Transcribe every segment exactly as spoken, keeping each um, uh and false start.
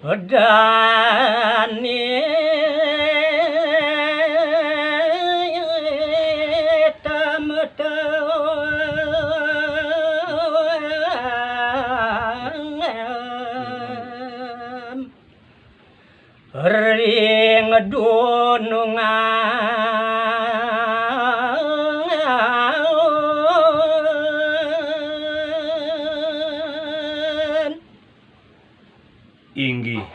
Dane tametem ring dunungan. Inggih,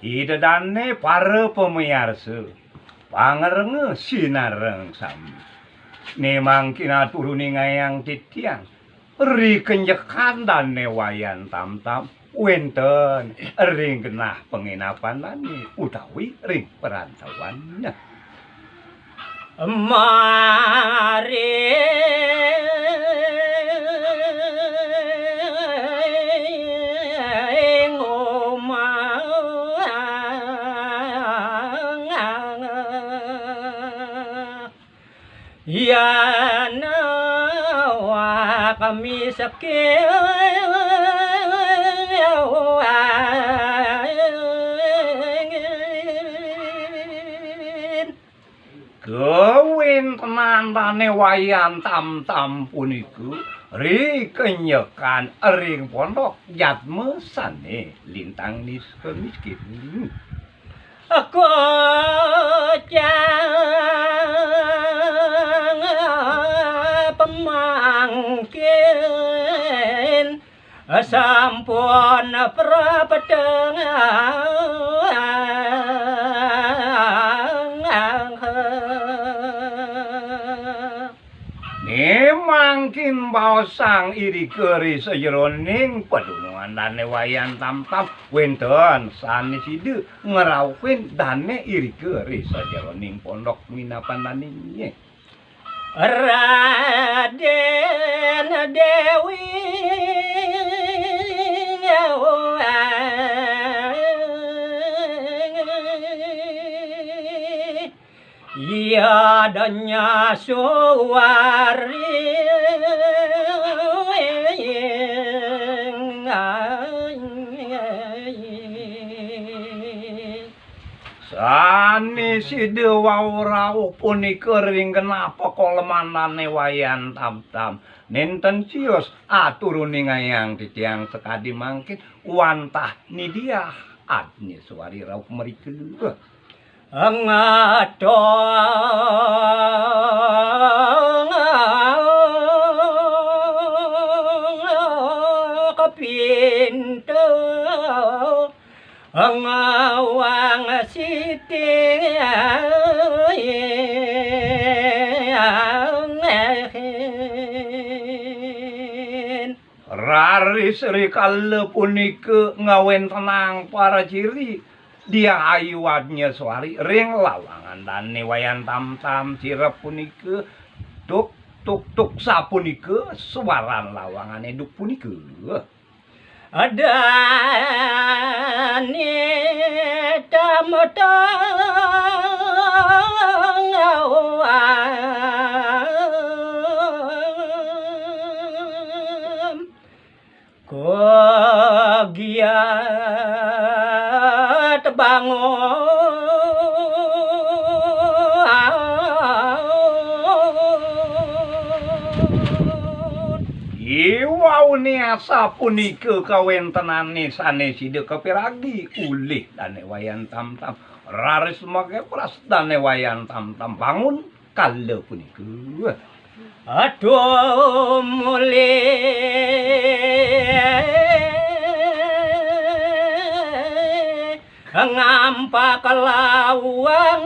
Ida dane para pamiarsa, pangrengga sinareng sami. Ne mangkin aturuningayang titiang, ri kenjekan dane Wayan Tamtam, wenten ring genah penginapan dane utawi ring perantauan. Maring umang. Yan awak miskin. Kawentenan dane Wayan Tamtam punika ri kenjekan ring pondok jadma sane lintang niska miskin. Kocang pemangkin sampun prapeteng. Ne mangkin baosang irika ri sajeroning padunungan dane Wayan Tamtam, wenten sane sida ngrauhin dane irika ri sajeroning pondok penginapan dane. Raden Dewi. Iya danya suwari. Sane sida wau rauh punika ring genah pakoleman dane Wayan Tamtam. Nenten sios aturuningayang titiang sakadi mangkin wantah nidiah adnya suwari rauh mrika. Ngatong kapinto ngawang siti. Raris rikala punika ngawentenang paraciri Diah Ayu Wadnya Suari ring lawangan Dane Wayan Tamtam sirep punika, tuk, tuk, tuk, sapunika swaran lawangane duk punika. Dane Tamtam. Kagiat bangun. Iwaune asapunika kawentenane sane sida kapiragi ulih Dane Wayan Tamtam. Raris makepras Dane Wayan Tamtam bangun kala punika. Aduh mulih ngampak lawangan.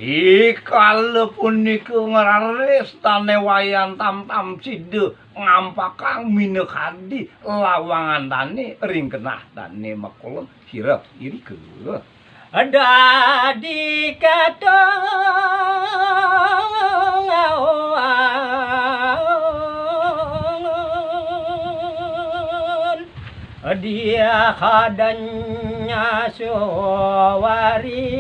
Rikala punika ngraris Dane Wayan Tamtam sida ngampakang minakadi lawangan dane ring genah dane makolem sirep irika. Dadi katong awan. Dia kadanya suwaring.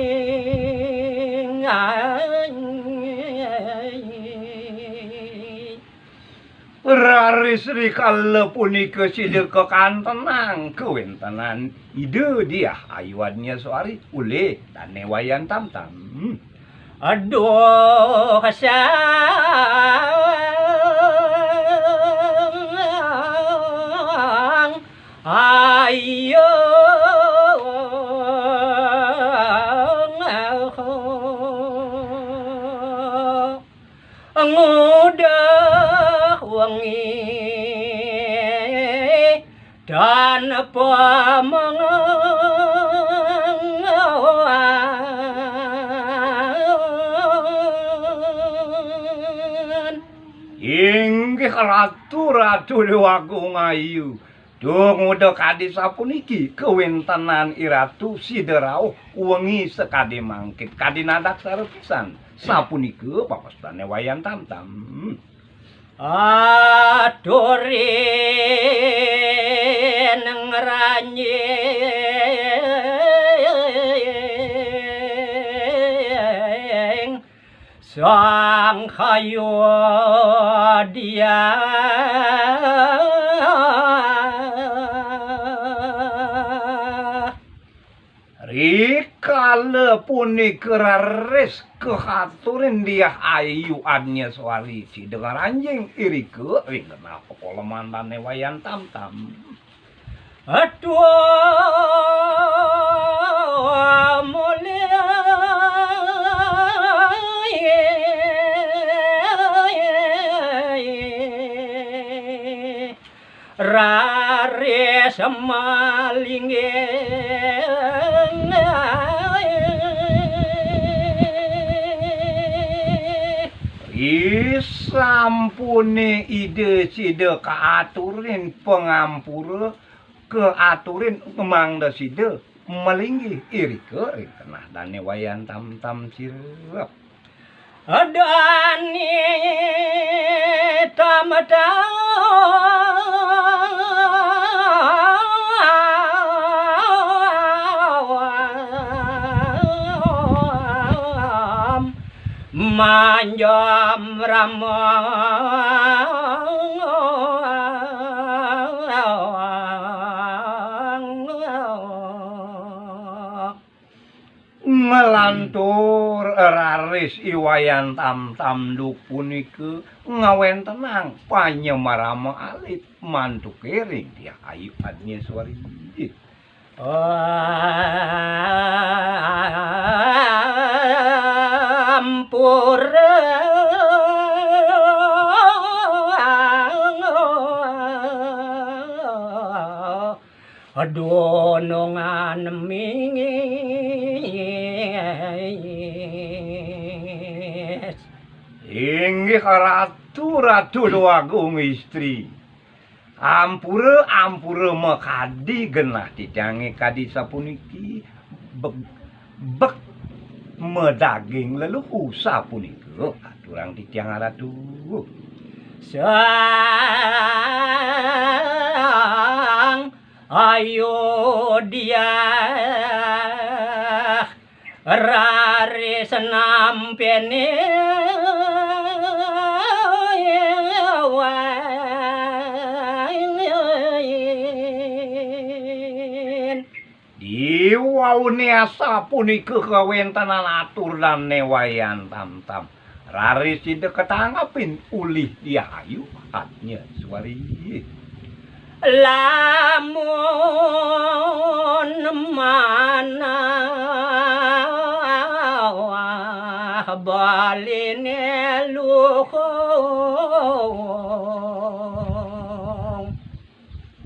Raris rikala punika sida kakantenang kawéntenan Ida Diah Ayu Adnyaswari ulih Dané Wayan Tamtam. Aduh, sang Ayu, ngudah wengi tanpa mangan. Inggih Ratu, Ratu Déwagung Ayu. Duh, nguda kadi sapuniki kawéntenan iratu sida rauh wengi sakadi mangkin, kadi nadaksara pisan. Sapunika baos Dané Wayan Tamtam. Aturin ngranjing Sang Ayu Diah. Rikala punika raris kaaturin Diah Ayu Adnyaswari sida ngranjing irika ring genah pakoleman Dané Wayan Tamtam. Aduh, mulih raris malinggih. Risampuné Ida sida kaaturin pangampura, kaaturin mangda sida malinggih irika ring genah Dané Wayan Tamtam sirep. Dané Tamtam manjam rama. Nglantur raris I Wayan Tamtam duk punika ngawéntenang panyamarama alit mantuké ring Diah Ayu Adnyaswari. Ampura dunungan mingis. Inggih Ratu, Ratu Déwagung Istri. Ampura, ampura makadi genah titiangé kadi sapuniki, bek, bek madaging leluhu sapunika, aturang titiang Ratu. Sang Ayu Diah raris nampénin. Diwauné asapunika kawéntenan atur Dané Wayan Tamtam. Raris sida katanggapin ulih Diah Ayu Adnyaswari. Lamun manah baliné luhung.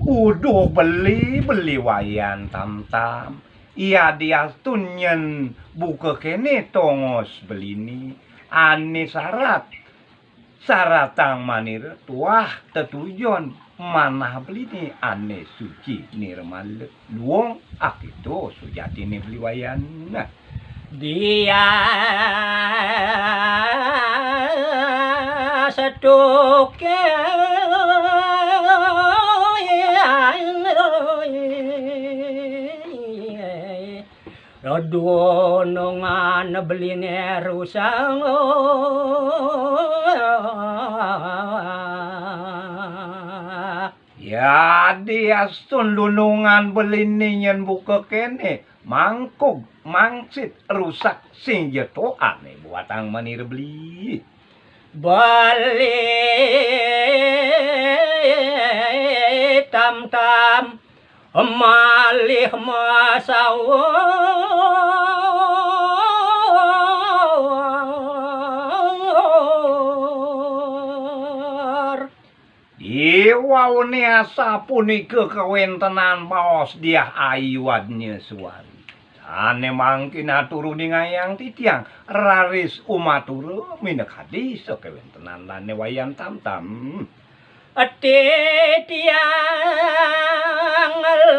Uduh beli, beli Wayan Tamtam. Yadiastun nyén buka kéné tongos beliné, ané sarat, saratang manira tuah tetujon manah beliné ané suci nirmala. Luung akéto sujatiné beli Wayan. Diah setuke dunungan beliné rusang. Dadi astun lunungan beliné yén buka kéné, mangkug, mangsit, rusak, sing ja toané buatang manira beli. Beli tam-tam malih masaur. Iwauné asapunika kawéntenan baos Diah Ayu Wadnya Suwari. Sané mangkin aturuningayang titiang raris umatura minakadi sakawéntenan dané Wayan Tamtam. Titiang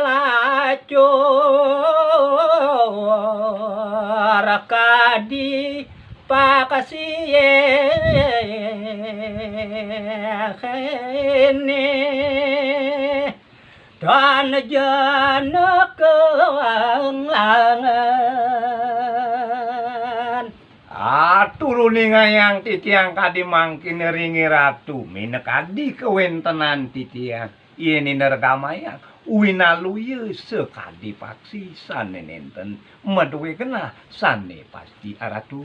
lacur kadi paksih kéné tan jana kawangan. Aturuningayang titiang kadi mangkin ring Ratu, minakadi kawéntenan titiang. Yén inargamayang, winaluya sakadi paksi sané nénten madué genah sané pasti aratu.